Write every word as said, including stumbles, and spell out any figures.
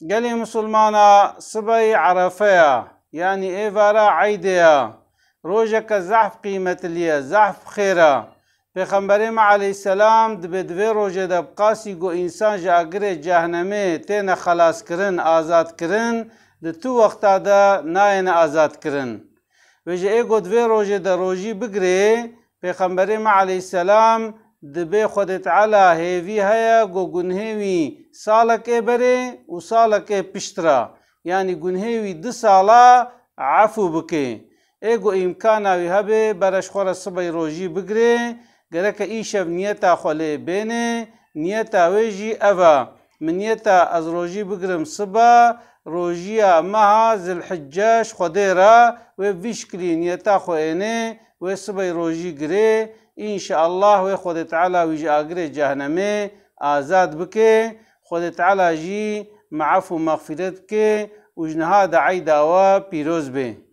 Gelê misilmana, sibeyê Erefe ya, yanî êvara eydê ya, rojeke zehf qîmetli ye, zehf xêr e. Pêxemberê me aleyhisselam dibê di vê rojê de bi qasî ku însan ji agirê cehnemê têne xelaskirin, azadkirin, di tu wexta de nayêne azadkirin. Vêje ê ku di vê rojê de rojî bigirê, Pêxemberê me aleyhisselam dibê Xwedê Teala hêvî heye ku gunhê wî salekê berê û salekê piştre, yanî gunhê wî du sala efû bike. Ê ku îmkana wî hebe, bere ji xwe re sibey rojî bigire, gereke îşev niyeta xwe lê bêne, niyeta wê jî ev e: Min niyeta ez rojî bigirim sibe, rojiya meha Zilhicce ji Xwedê re, wê bi vî şiklî niyeta xwe êne, wê sibey rojî girê, înşeallah wê Xwedê Teala wî ji agirê cehnemê azad bike. Xwedê Teala jî me efû mexfîret bike û ji niha de eyda we pîroz be.